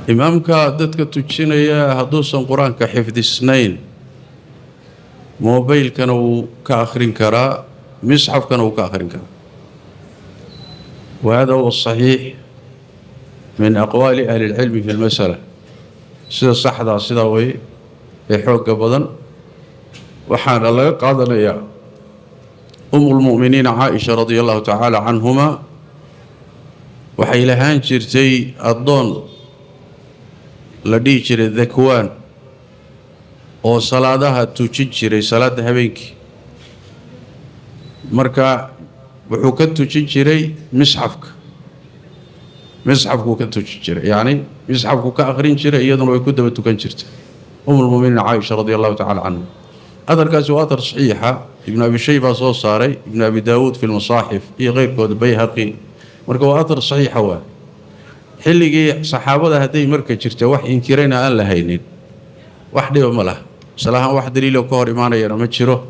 Imaamka dadka tujinaya hadduusan Qur-aanka xifdisnayn, mobaylkana wuu ka akhrin karaa, misxafkana wuu ka akhrin karaa. Wa hada huwa asaxiix min aqwaali ahli اlcilmi fi lmasala. Sida saxdaa sidaa weye ee xoogga badan. Waxaana laga qaadanayaa umulmu'miniina Caaisha radia allahu tacaala canhuma waxay lahaan jirtay addoon la dhihi jiray Dakwaan oo salaadaha tujin jiray, salaadda habeenkii. Marka wuxuu ka tujin jiray misxafka, misxafkuu ka tujin jiray, yacni misxafkuu ka akhrin jiray, iyaduna way ku daba tukan jirtay umulmuminiin Caaisha radia allahu tacala canha. Aharkaasi waa athar saxiixa. Ibnu Abi Shayba soo saaray, Ibnu Abi Daawuud fi lmasaaxif iyo keyrkooda, Bayhaqi. Marka waa athar saxiixa. Waa xilligii saxaabada hadday marka jirta, wax inkirayna aan la haynin, wax dhiba ma laha. Masalahaan wax daliiloo ka hor imaanayana ma jiro.